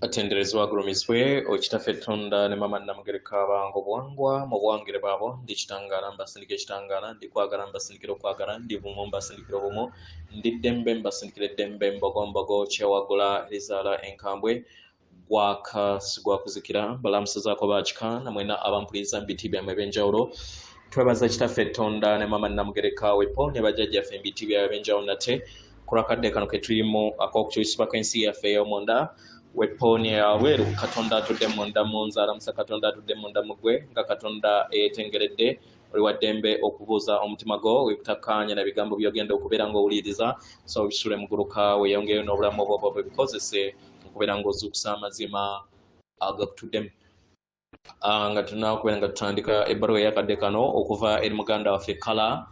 Atenderezebwa agulumizibwe Okitaffe Tonda ne Maama Namugereka abanga obuwangwa mu buwangire bwabo. Ndi kitangaala mbasindika ekitangaala, ndi kwagala mbasindikira okwagala, ndi bumu mbasindikira obumu, ndi ddembe mbasindikira eddembe, mbogombogo kyewagula erizaala enkambwe, gwaka sigwakuzikira. Mbalamusizaako bakika namwena abampuliriza mu biti byammwe ebyenjawulo. Twebaza Kitaffe Tonda ne Maama Namugereka wepo ne bajjajjaffe mu biti byabwe ebyenjawulo nate kulwakadde kano ke tulimu ak'okukyusibwako ensi yaffe ey'omunda wepooni yabweru. Katonda atudde munda mu nze alamusa Katonda atudde munda mu ggwe nga Katonda eyeetengeredde. Oli wa ddembe okubuuza omutima gwo wekutakkaanya na bigambo by'ogenda okubeera ng'owuliriza, so obisule muguluka weeyongeyo n'obulamu obwo bwe bikozese okubeera ng'ozuukusa amazima agakutuddemu. Nga tulina okubeera nga tutandika ebbaluwa eyakadde kano okuva eri muganda waffe Kala,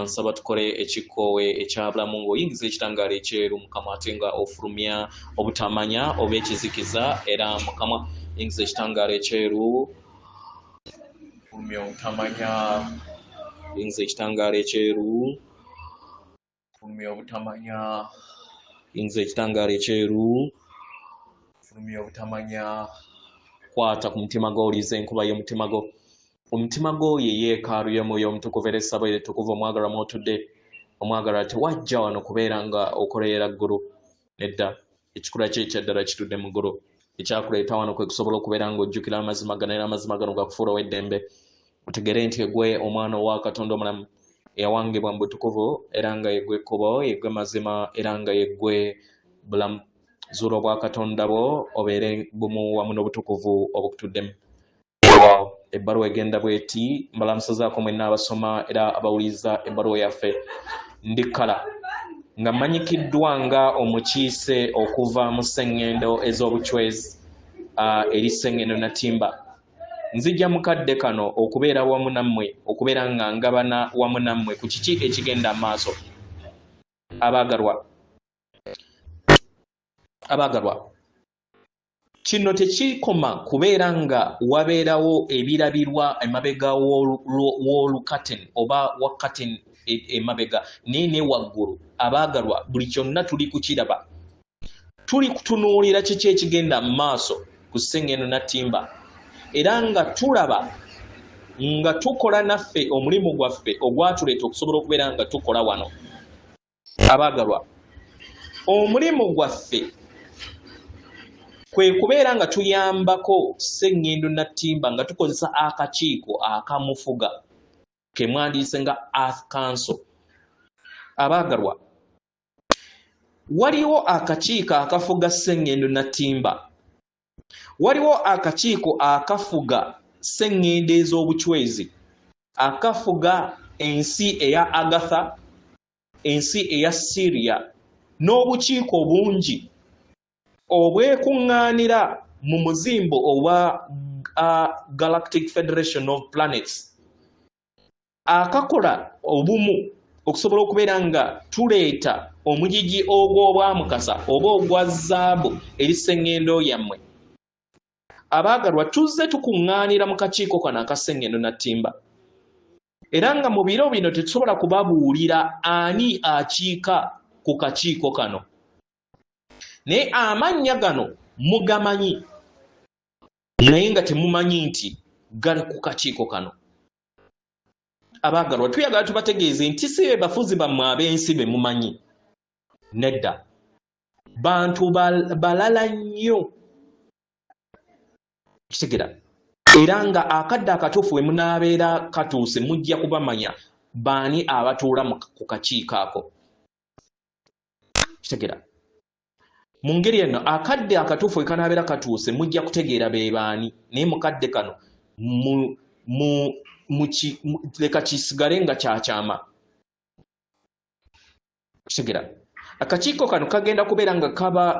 nsaba tukole ekikoowe ekyabulamu ng'oyingiza ekitangaala ekyeru Mukama ate nga ofulumya obutamanya oba ekizikiza. Era Mukama, yingiza ekitangaala ekyeru, fulumya obutamanya, yingiza ekitangaala ekyeru, fulumya obutamanya, yingiza ekitangaala ekyeru, fulumya obutamanya. Kwata ku mutima gwo, owulize enkuba y'omutima gwo. Omutima gwo ye yeekaalu y'Omwoyo Omutukuvu era essabo eritukuvu omwagalwa mw'otudde. Omwagalwa, tewajja wano kubeera nga okolerera ggulu, nedda. Ekikula kye ekyaddala kitudde mu ggulu. Ekyakuleeta wano kwe kusobola okubeera ng'ojjukira amazima gano, era amazima gano gakufuula ow'eddembe, otegere nti egwe omwana owa Katonda omulamu eyawangibwa mu butukuvu, era nga yeggwe ekkubo, yeggwe mazima, era nga yeggwe bulamu. Zuula obwakatonda bwo obeere bumu wamu n'obutukuvu obukutuddemu. Ebbaluwa egenda bweti: mbalamusazaako mwenna abasoma era abawuliriza ebbaluwa yaffe. Ndi Kala nga mmanyikiddwa nga omukiise okuva mu sseŋŋendo ez'obucwezi eri Sseŋŋendo Natimba. Nzija mu kadde kano okubeera wamu nammwe, okubeera nga ngabana wamu nammwe ku kiki ekigenda maaso. Abaagalwa, abaagalwa, kino tekikoma kubeera nga wabeerawo ebirabirwa emabega w'olukaten oba wa katen emabega, naye ne waggulu. Abaagalwa, buli kyonna tuli kukiraba, tuli kutunuulira kiki ekigenda mu maaso ku Ssengendo Natimba, era nga tulaba nga tukola naffe omulimu gwaffe ogwatuleeta okusobola okubeera nga tukola wano. Abaagalwa, omulimu gwaffe kwe kubeera nga tuyambako Ssengendo Natimba nga tukozesa akakiiko akamufuga ke mwandiise nga Earth Council. Abaagalwa, waliwo akakiiko akafuga Ssengendo Natimba, waliwo akakiiko akafuga Ssengendo ez'obucwezi, akafuga ensi eya Agatha, ensi eya Syria, n'obukiiko bungi obwekuŋŋaanira mu muzimbo obwa Galactic Federation of Planets, akakola obumu okusobola okubeera nga tuleeta omugigi ogw'obwamukasa oba ogwa zaabu eri sseŋŋendo yammwe. Abaagalwa, tuzze tukuŋŋaanira mu kakiiko kano aka Sseŋŋendo Natimba, era nga mu biro bino tetusobola kubabuulira ani akiika ku kakiiko kano, naye amannya gano mugamanyi, naye nga temumanyi nti gali ku kakiiko kano. Abaagalwa, tuyagala tubategeeze nti si be bafuzi bammwe ab'ensi be mumanyi, nedda, bantu balala nnyo. Kitegera era nga akadde akatuufu we munaabeera katuuse mujja kubamanya baani abatuula ku kakiiko ako. Kitegera mu ngeri eno, akadde akatuufu we kanaabeera katuuse mujja kutegeera be baani, naye mu kadde kano leka kisigale nga kyakyama. Kitegera akakiiko kano kagenda kubeera nga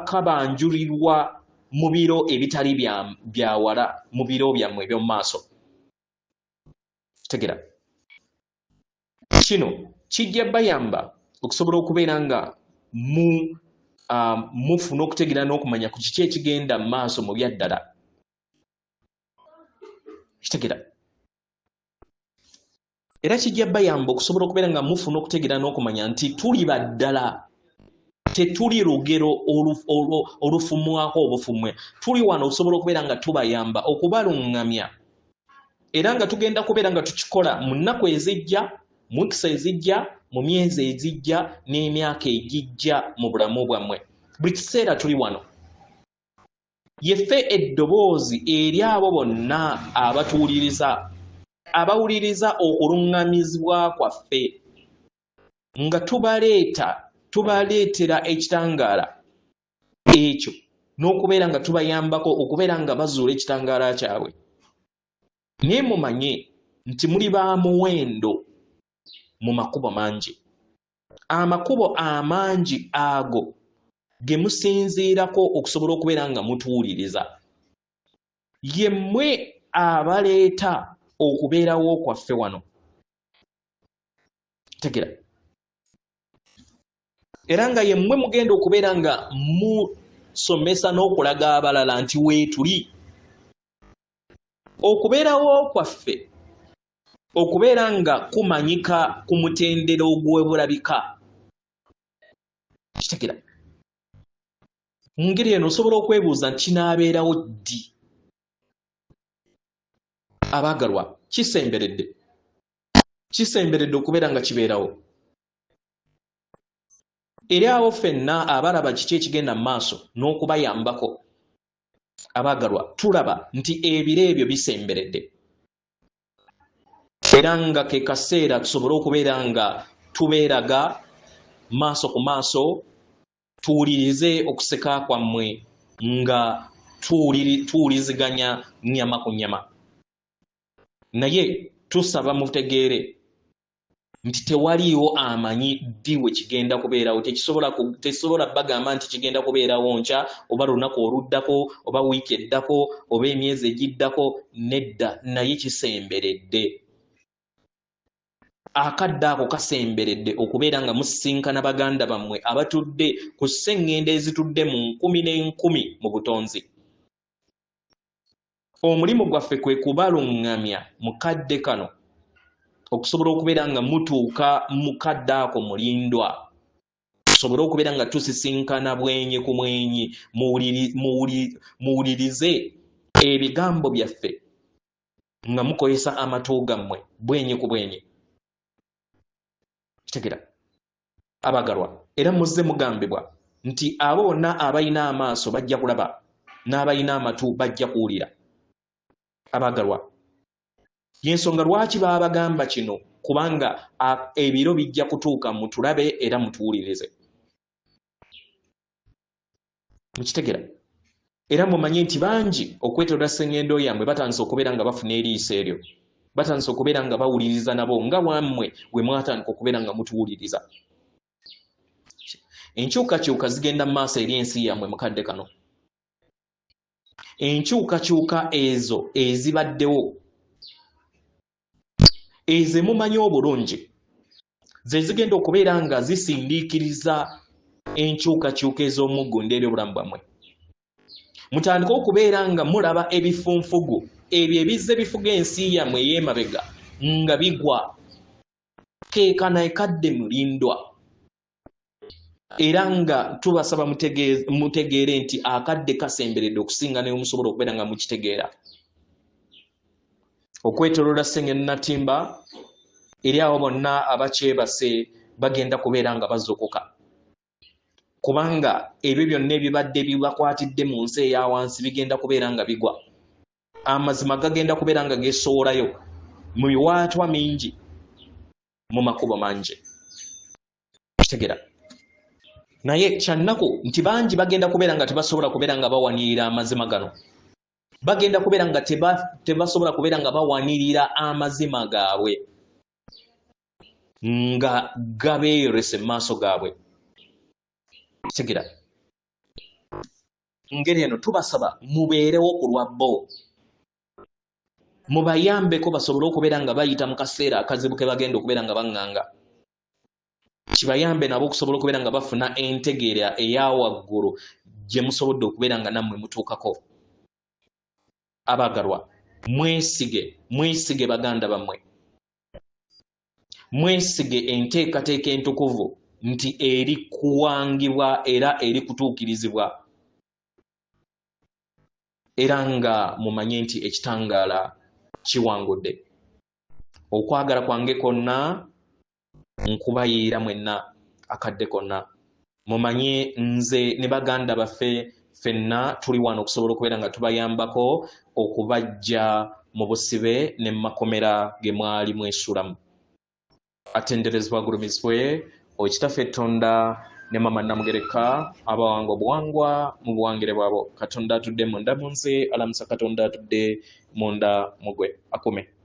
kabanjulirwa mu biro ebitali byawala, mu biro byammwe eby'omu maaso. Kitegera kino kijja bayamba okusobola okubeera nga mufuna okutegeera n'okumanya ku kiki ekigenda mu maaso mu byaddala. Kitegera era kijja bayamba okusobola okubeera nga mufuna okutegeera n'okumanya nti tuli baddala, Tetuli lugero olufumwako obufumwe. Tuli wano okusobola okubeera nga tubayamba, okubaluŋŋamya, era nga tugenda kubeera nga tukikola mu nnaku ezijja, mu wikisi ezijja, mu myezi egijja n'emyaka egijja mu bulamu bwammwe. Buli kiseera tuli wano. Yeffe eddoboozi eri abo bonna abatuwuliriza, abawuliriza okuluŋŋamizibwa kwaffe, nga tubaleeta, tubaleetera ekitangaala ekyo n'okubeera nga tubayambako okubeera nga bazuula ekitangaala kyabwe. Naye mumanye nti muli ba muwendo mu makubo mangi. Amakubo amangi ago ge musinziirako okusobola okubeera nga mutuwuliriza. Ye mmwe abaleeta okubeerawo kwaffe wano. Tegera. Era nga ye mmwe mugenda okubeera nga musomesa n'okulaga abalala nti weetuli. Okubeerawo kwaffe okubeera nga kumanyika ku mutendera ogw'obulabika. Kitegera. Mu ngeri eno osobola okwebuuza nti kinaabeerawo ddi? Abaagalwa, kisemberedde. Kisemberedde okubeera nga kibeerawo. Eri abo ffenna abalaba kiki ekigenda mu maaso n'okubayambako, abaagalwa, tulaba nti ebiro ebyo bisemberedde. Era nga ke kaseera tusobole okubeera nga tubeeraga maaso ku maaso, tuwulirize okuseka kwammwe nga tuwuliziganya nnyama ku nnyama. Naye tusaba mutegeere nti tewaliiwo amanyi ddi we kigenda kubeerawo. Tekisobola bagamba nti kigenda kubeerawo nkya, oba lunaku oluddako, oba wiiki eddako, oba emyezi egiddako. Nedda, naye kisemberedde. Akadde ako kasemberedde okubeera nga musisinkana baganda bammwe abatudde ku sseŋŋendo ezitudde mu nkumi n'enkumi mu butonzi. Omulimu gwaffe kwe kubaluŋŋamya mu kadde kano okusobola okubeera nga mutuuka mu kadde ako mulindwa, tusobole okubeera nga tusisinkana bwenyi ku mwenyi, muwulirize ebigambo byaffe nga mukozesa amatu gammwe bwenyi ku bwenyi. Kitegera abagalwa, era muzze mugambibwa nti abo bonna abalina amaaso bajja kulaba, n'abalina amatu bajja kuwulira. Abagalwa, y'ensonga lwaki baabagamba kino, kubanga ebiro bijja kutuuka mutulabe era mutuwulirize. Mukitegera? Era mumanye nti bangi okwetolera ssengendo yammwe batandise okubeera nga bafuna eriiso eryo, batandise okubeera nga bawuliriza nabo nga wammwe we mwatandika okubeera nga mutuwuliriza. Enkyukakyuka zigenda mu maaso eri ensi yammwe mukadde kano. Enkyukakyuka ezo ezibaddewo ezo emumanyi obulungi ze zigenda okubeera nga zisindiikiriza enkyukakyuka ez'omuggundu eri obulamu bwammwe. Mutandike okubeera nga mulaba ebifunfugu ebyo ebizze bifuga ensi yammwe ey'emabega nga bigwa. Keekana ekadde mulindwa, era nga tubasaba mutegeere nti akadde kasemberedde okusinga naye musobola okubeera nga mukitegeera. Okwetoloola Ssengendo Natimba eri abo bonna abakyebase bagenda kubeera nga bazuukuka, kubanga ebyo byonna ebibadde bibakwatidde mu nsi eya wansi bigenda kubeera nga bigwa. Amazima gagenda kubeera nga geesowolayo mu miwaatwa mingi, mu makubo mangi. Kitegera? Naye kyannaku nti bangi bagenda kubeera nga tebasobola kubeera nga bawanirira amazima gano. Bagenda kubeera nga tebasobola kubeera nga bawanirira amazima gaabwe nga gabeeyolese mu maaso gaabwe. Kitegera? Ngeri eno tubasaba mubeerewo ku lwa bo, mubayambeko basobole okubeera nga bayita mu kaseera akazibu ke bagenda okubeera nga baŋŋanga, kibayambe nabo okusobola okubeera nga bafuna entegeera eya waggulu gye musobodde okubeera nga nammwe mutuukako. Abaagalwa, mwesige, mwesige baganda bammwe, mwesige enteekateeka entukuvu nti eri kuwangibwa era eri kutuukirizibwa, era nga mumanye nti ekitangaala kiwangudde. Okwagala kwange kwonna nkubayiira mwenna akadde konna. Mumanye nze ne baganda baffe ffenna tuli wano okusobola okubeera nga tubayambako okubaggya mu busibe ne mu makomera ge mwali mwesulamu. Atenderezebwa agulumizibwe Okitaffe Ttonda ne Mama Namugereka abawanga obuwangwa mu buwangire bwabo. Katonda atudde munda mu nze alamusa Katonda atudde munda mu gwe. Akume.